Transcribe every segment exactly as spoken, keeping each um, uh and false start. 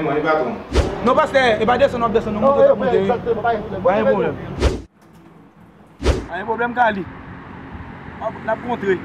Mwen, e patwon. Non, pastè, e pa desann w ap desann, non, monte w ap monte, wi. Pa gen pwoblèm. Pa gen pwoblèm, Kali. N ap kontre.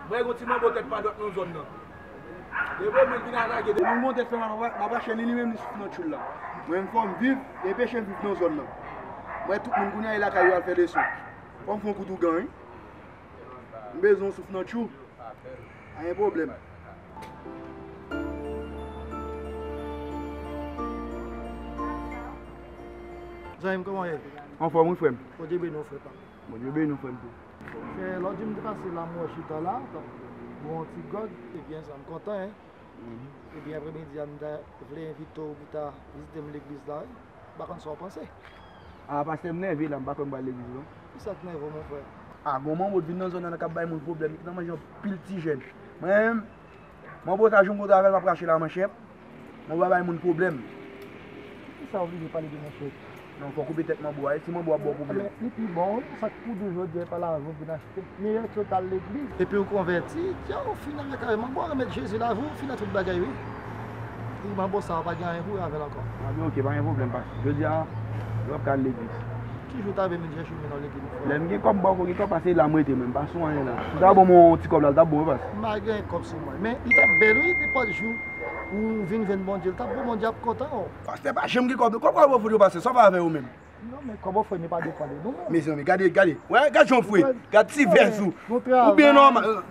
Mwen gon ti manbo tèt pa dwat nan zòn nan. Depi moun vin atake, depi moun tèt fè mal, m ap rache li, li menm li souf nan tchoul la. Mwen m fò m viv, e peche m viv nan zòn nan. Mwen tout moun kounye a e lakay yo al fè leson. Fò m fè yon kout ougan, wi. M bezwen yon souf nan tchou. Pa gen pwoblèm. Zanmi m, kòman w ye? Anfòm wi, frè m. Bondye beni w, frè pa m. Bondye beni w, frè m tou. Frè, lòt jou m te pase la, m wè w chita la, t ap bwè yon ti gròg, ebyen sa, m kontan, en. Mhm. Ebyen, apremidi a, m ta vle envite w pou ta vizite m legliz la, wi. M pa konn sa w panse. A, pastè, m nève la, m pa kwè m pral legliz, non. Kisa k nève w, mon frè? A, gon manbo t vin nan zòn nan k ap bay moun pwoblèm, li nan manje yon pil ti jèn. Mwen menm, Manbo sa jou m kontre avè l, m ap rache l a manchèt. Manbo a bay moun pwoblèm. Poukisa w oblije pale de manchèt? Non, fò w koupe tèt Manbo a, e si Manbo ap ba w pwoblèm. Men li pi bon, wi, sa k pou di w jodi a, e pa lajan w vin achte. Meyè ke w t al legliz. Epi w konvèti, dja w fin avèk avè Manbo a, remèt Jezi lavi w, w fin nan tout bagay, wi. Li Manbo sa, w pa gen anyen pou w avè l ankò. A, men oke, pa gen pwoblèm, pastè. Jodi a, nou p ap ka al legliz. Ki jou w ta vle vin chèche w mennen w legliz? Lè m gen kòb, m ba w kòb, gen kòb, pase la m rete, mwen, m pa sou anyen la. Si w ta ban m yon ti kòb la, l t ap bon, wi, pastè. M pa gen kòb sou mwen. Men, li t ap bèl, wi, nenpòt jou ou vin jwenn Bondye, l t ap bon, Bondye ap kontan, o. Pastè, pa janm gen kòb, non. Kòb w ap ofri yo, pastè, sa w pa avè yo menm. Non, men kòb ofrann yo pa de pwa de nou, non. Mezanmi, gade, gade. Wè, gad jan w fre. Gad ti vès ou. Ou byen nòmal.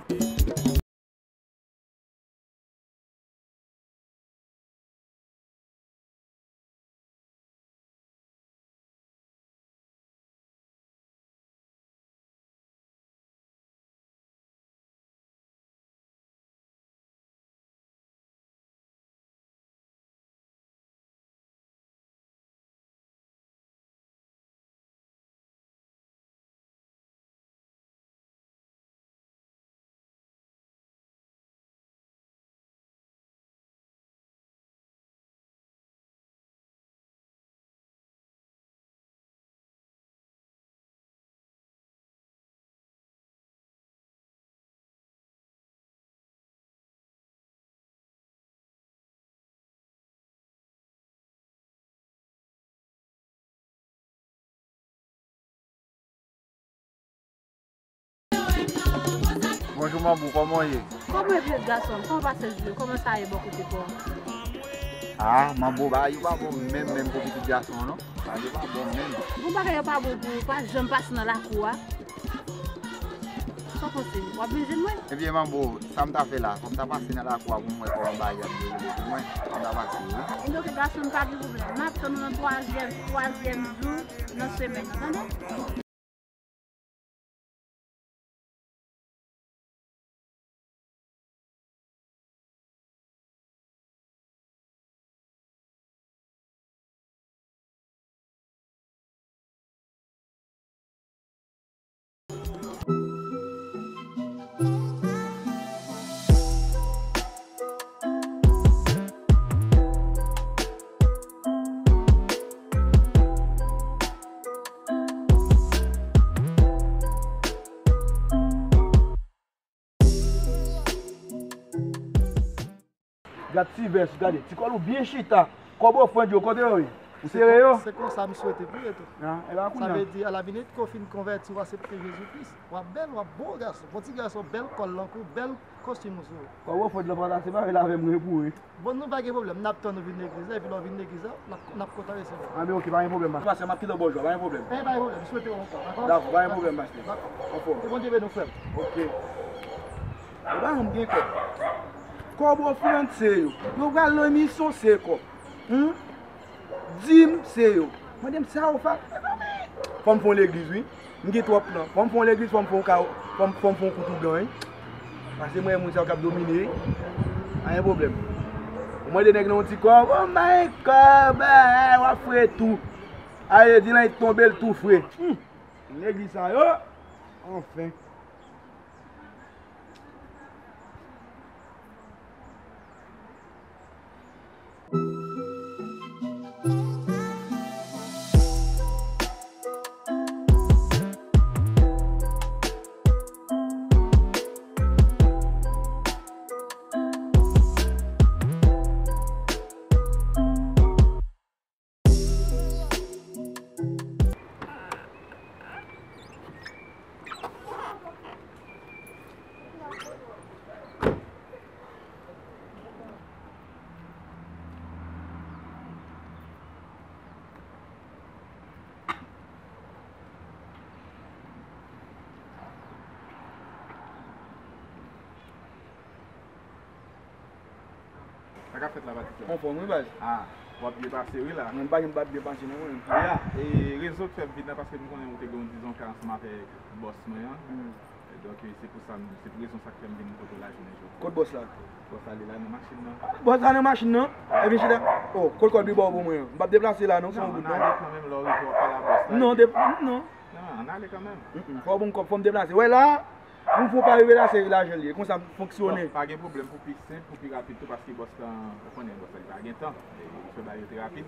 Bonjou Manbo, kòman w ye? Kòman w ye, gason m? Kòman pase jou yo? Kòman sa ye bò kote pa w? Ah, Manbo, bagay yo pa bon menm, menm pou pitit gason an, non. Bagay yo pa bon menm. Bon, bagay yo pa bon pou ou, pa janm pase nan lakou a. Sa w panse? W ap vin jwenn mwen? Ebyen, Manbo, sa m ta fè la, fò m ta pase nan lakou a pou m wè kòman bagay ap dewoule pou mwen. Fò m ta pase, wi. Ebyen, oke, gason m, pa gen pwoblèm. M ap tann ou nan twazyèm, twazyèm jou nan semèn nan, tande? Gad ti vès, gade, ti kòl ou byen chita. Kòb ofrann yo, kote yo ye? Ou sere yo? Se konsa m swete pou yo tou. Ah, e pa kounye a. Sa vle di, alaminit, ke w fin konvèti, w aksepte Jezi Kris. W ap bèl, w ap bo gason. Bon ti gason, bèl kòl lan kou, bèl kostim ou sou ou. Kòb ofrann lan pa ta se pa vle avè mwen pou wi. Bon, nou pa gen pwoblèm, n ap tann ou vin legliz la, epi lè w vin legliz la, n ap, n ap kontan resevwa w. Ah, men oke, pa gen pwoblèm, pastè, m ap kite w bò jwa, pa gen pwoblèm. Eh, pa gen pwoblèm, m swete w ankò, dakò? Dakò, pa gen pwoblèm, pastè. Dakò. Anfòm. Ke Bondye beni w, frè m. Oke. Yo pa janm gen kòb. Kòb ofrann se yo. Yo pral nan misyon se kòb. Hum? Dim se yo. Mande m sa yo fa. Fò m fè yon legliz, wi. M gen twòp plan. Fò m fè yon legliz, fò m fè yon ka, fò m, fò m fè yon kout ougan, wi. Pase mwen, moun sa yo k ap domine, wi. Pa gen pwoblèm. Ou mande nèg nan yon ti kòb, oh my God, w ap fre tou. Aye, di lan tonbe, l tou fre. Hum. Legliz sa yo, anfen. Sa k ap fèt la, Patrick? Anfòm, wi, baz. Ah, w ap byen pase, wi, la. Mwen pa janm pa byen pase, non, mwen. Ya, e rezon k fè m vin la, paske m konnen ou te gen yon, dizon, ka ansanm avèk bòs mwen an. Hmm. E donk, e se pou sa, m, se pou rezon sa k fè m vin kote w la jounen jodi. Kot bòs la? Bòs la, li la nan machin nan. Bòs la nan machin nan? Epi chita. Oh, kot kòb li ba w pou mwen an? M p ap deplase la, non, se yon goud, non. Ann ale kanmenm, lè w rive, w ap pale a bòs la. Non, de, non. Non, ann ale kanmenm. Mm, mm. Fò w ban m kòb, fò m deplase. Wè la, Nouvo pa rive la, se lajan li ye. Konsa m fonksyone. Bon, pa gen pwoblèm, pou pi senp, pou pi rapid tou, paske bòs lan, ou konnen bòs lan, li pa gen tan. E, li fè bagay yo trè rapid.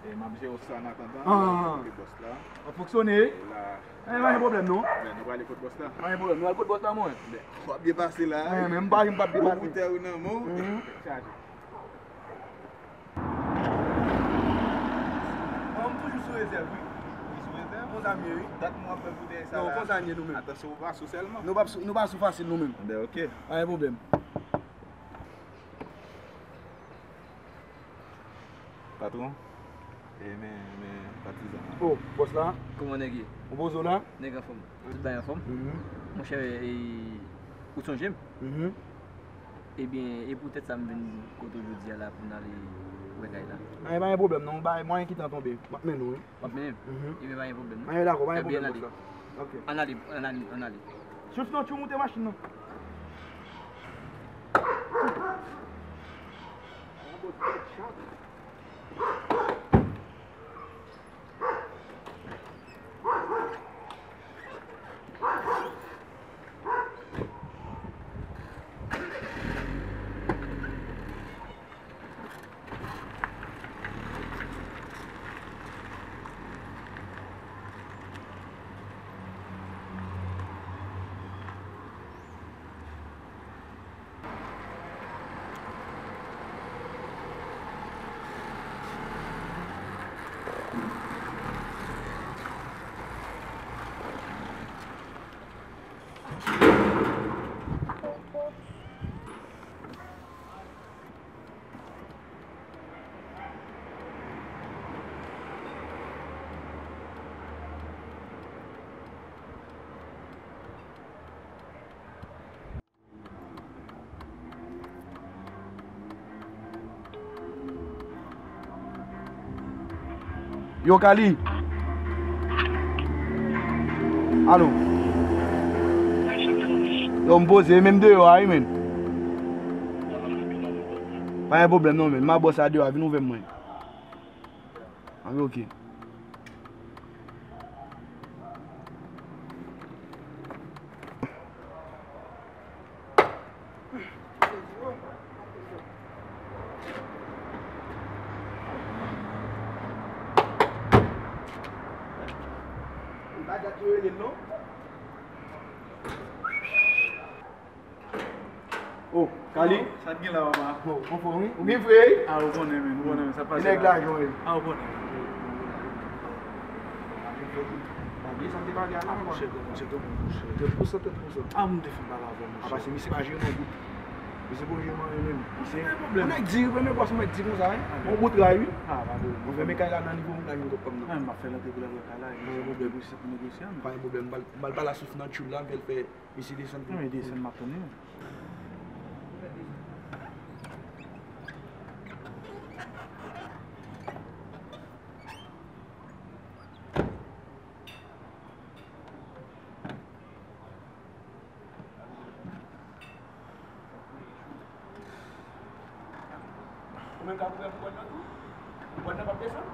E m ap jere w sa an atandan. Ah. Kote bòs la. W ap fonksyone? E la. Eh, pa gen pwoblèm, non. Men, nou prale kot bòs la. Pa gen pwoblèm, nou al kot bòs la, mwen. Men, w ap byen pase la. Eh, men m pa, m p ap byen pase. Ou tè ou nan men w. Mhm. Chaje. Bon, m toujou sou rezèv, wi. Ou sou rezèv? Konsa m ye, wi. Dat mwen ap fè pou dèyè sa la. Non, konsa n ye nou menm. Atansyon, ou pa sou sèlman. Nou pa sou, nou pa sou fasil nou menm. Ben, ok. Pa gen pwoblèm. Patwon, e men, men, patizan. Oh, bòs la? Kòman nèg ye? Ou poze w la? Nèg anfòm. Tout bagay anfòm? Mhm. Monchè, e, ou sonje m? Mhm. Ebyen, e poutèt sa m vin kote w jodi a la pou n ale wè kay la. An, e pa gen pwoblèm non, bay mwayen ki tan tonbe. M ap mennen w, wi. W ap mennen m? Mhm. Ebyen, pa gen pwoblèm non. An, e dakò, pa gen pwoblèm, bòs la. Ok. Ann ale, ann ale, ann ale. Chut non, tchou, moute machin nan. Yo, Kali. Alo. Yo, m poze, e menm deyò a, wi, menn. Pa gen pwoblèm, non, menn. M a bò sa deyò a, vin ouvè m mwen. Anben, ok. E pa dat yo rele l non. Oh, Kali? Sa k gen la, papa? Oh, anfòm, wi? Ou gen frè, wi? Ah, ou konnen, men, ou konnen, men, sa pase la. E nèg lajan, wi. Ah, ou konnen. Bagay sa te bagay la, papa. Monchè, monchè, monchè. Tèt pou sa, tèt pou sa. Ah, m te fin pale avè w, monchè. Ah, paske misye pa jere nan bout. Misye pa jere nan anyen menm. Misye, pa gen pwoblèm. Yon nèg di, premye bòs mwen di konsa, wi. Ah, bon. Yon bout ray, wi. Ah, pa pwoblèm. Mwen fèmen kay la nan nivo m, nan nivo kòb pa m nan. Ah, m ap fè l antre pou l al wè kay la, e misye negosye, pou negosye, men. Pa gen pwoblèm, m pral, m pral pale a Souf nan tchoul la, m fè l fè Mesye desann pou. Non, men desann, m ap tann li menm. Ou menm ka kouvè pou bòn nan tou? Bòn nan p ap desann?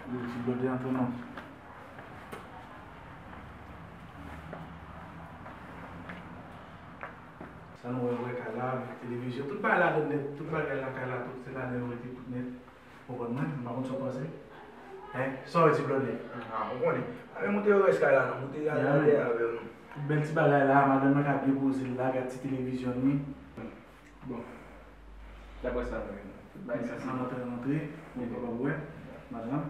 Yo, ti blòdè antre non. Sa nou wè, wè kay la, avèk televizyon, tout bagay ladann nèt, tout bagay lakay la, tout se ladan yo rete tout nèt. Ou konprann mwen? M pa konn sa w panse. Hein? Sa w wè, ti blòdè? Ah, ou konnen. A, men moute yo rès kay la non, moute y al dèyè avè yo non. Bèl ti bagay la, madanm nan ka byen poze l la, gad ti televizyon li. Bon. Daprè sa, tout bagay sa se antre, antre, bon, papa bwè, madanm.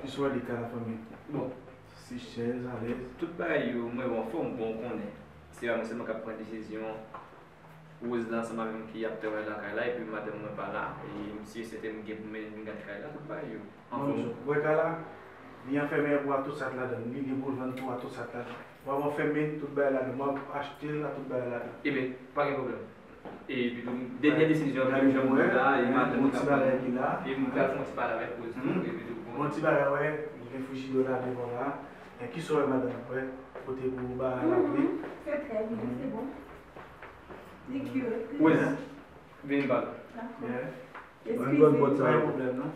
Ki swa li ka la fanmi. Bon. Si chèz, alèz. Tout bagay yo, mwen bon, fò m bon konnen. Se pa mwen sèlman k ap pran desizyon. Rose la ansanm avè m ki ap travay lakay la, epi madanm mwen pa la. E m si e sèten m gen pou m vin gade kay la, tout bagay yo. Anfòm. Wè kay la, li anfèmen pou a tout sa k ladan l. Li gen pou l vann tou a tout sa k ladan l. W ap anfèmen tout bagay ladan l. W ap achte l a tout bagay ladan l. Ebyen, pa gen pwoblèm. E epi tou, dènyè desizyon, menm jan mwen la, e madanm mwen k ap pran. E m pral fè yon ti pale avèk Rose tou, epi tou, bon. Bon ti bagay, wè, li gen frijidè la devan la. Men ki sòl madanm, wè, kote pou bagay la vle. Se trè byen, se bon. Li cute. Rose, vin bal. Dakò. Eskize. Pa gen pwoblèm, non.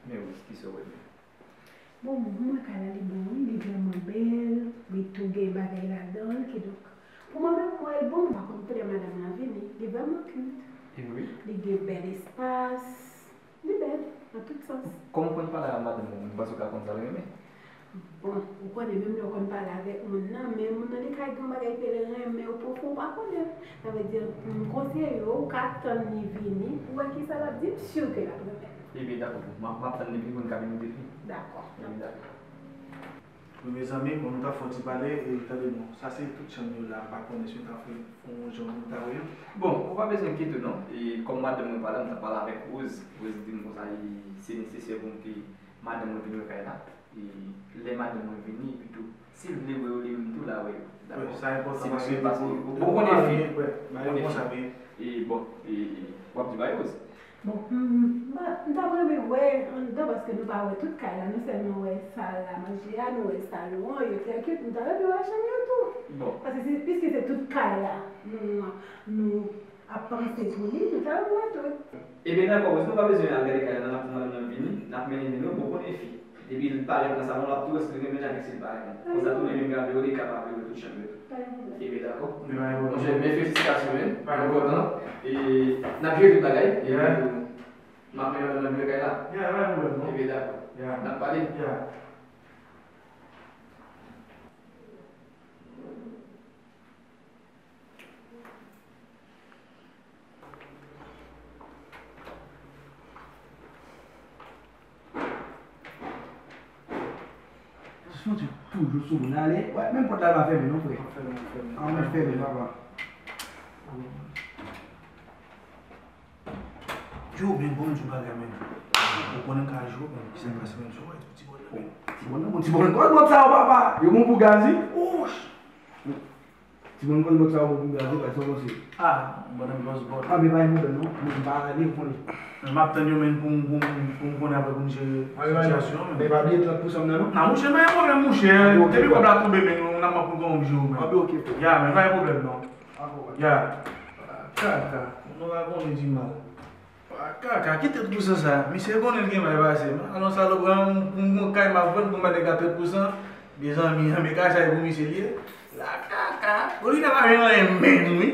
Men Rose, kisa w renmen? Bon, mwen, kay la, li bon, wi, li vrèman bèl, li tou gen bagay ladan l, kidonk, pou mwen menm, mwen, l bon, m pa konn kilè madanm lan vini, li vrèman cute. Li gen bèl espas, li bèl, nan tout sans. Kòm ou konn pale a madanm ou, m panse w ka konn sa l renmen. Bon, ou konnen menm lè w konn pale avèk moun nan, men moun nan li ka gen yon bagay ke l renmen w pwofon, ou pa konnen. Sa vle di, m konseye w, ou ka tann li vini, pou wè kisa l ap di, m si ke l ap renmen l. Ebyen, dakò, m ap, m ap tann li vini pou n ka vin depi. Dakò. Ebyen, dakò. Wi, mezanmi, bon, nou t ap fè yon ti pale, e tande non, sa se tout chanm yo la, m pa konnen si w ta fè yon jan pou m ta wè yo. Bon, ou pa bezwen enkyete w non, e kòm madanm mwen pa la, m t ap pale avèk Rose, Rose di m konsa, e se nesesè pou m ke madanm mwen vin wè kay la. E lè madanm mwen vini, epi tou, si l vle wè yo, li menm tou l a wè yo. Dakò? Sa enpòtan. Si misye pase, bon, ou konnen fi. Ou konnen fi. E bon, e, e, w ap di bagay Rose. Bon, m, m, m ta renmen wè anndan, paske nou pa wè tout kay la, nou sèlman wè sal a manje a, nou wè salon an, yo trè cute, m ta renmen wè chanm yo tou. Bon. Paske se, piske se tout kay la, nou, nou ap panse pou li, nou ta renmen wè tout. Ebyen, dakò, Rose, nou pa bezwen al gade kay la, n ap tann madanm nan vini, n ap mennen vini, bon, ou konnen fi. Depi l parèt nan salon, l ap tou rete menm jan avèk si l pa vini. Konsa tou, li menm ka vle w, li ka pa vle w, tout chanm yo. Pa gen pwoblèm. Ebyen, dakò. Monchè, men felisitasyon, men. Mwen kontan. E n ap jere tout bagay. E m ap mennen w nan biro kay la. Ebyen, dakò. N ap pale. Sonje toujou sou moun ale. Wè, menm pòt la pa fèmen non, frè. An mwen fèmen, papa. Yo, men bon, di bagay, men. Ou konnen ka jwe, men. Sa pase, men, jwe, ti bòl la, men. Ti bòl la, bon, ti bòl. Kòman sa, papa? Yo bon pou gaz, wi. Ouch! Ti moun konn bòt sa yo pou gade, pa sa w panse? Ah, bon, nan bòs bòt. Ah, men pa gen pwoblèm non. Mwen m pa ale, ou konnen. Men m ap tann yo, men pou m, pou m, pou m konnen apre pou m jere sitiyasyon an, men. Men pa bliye trant pousan m nan non. Nan, mouche, pa gen pwoblèm, mouche. Depi kòb la tonbe, men nou, n ap pou m konnen m jere, men. Ah, ben, ok, frè. Ya, men pa gen pwoblèm non. Ya. Kaka, nou pa konnen di mal. Kaka, ki trant pousan sa? Misye konnen l gen may pase m. Alon salopri an, m, m, m, kay m ap vann pou m ba nèg la trant pousan. Mezanmi, men kay sa e pou misye li ye. La kaka. Olivia pa jwenn anyen menm, wi.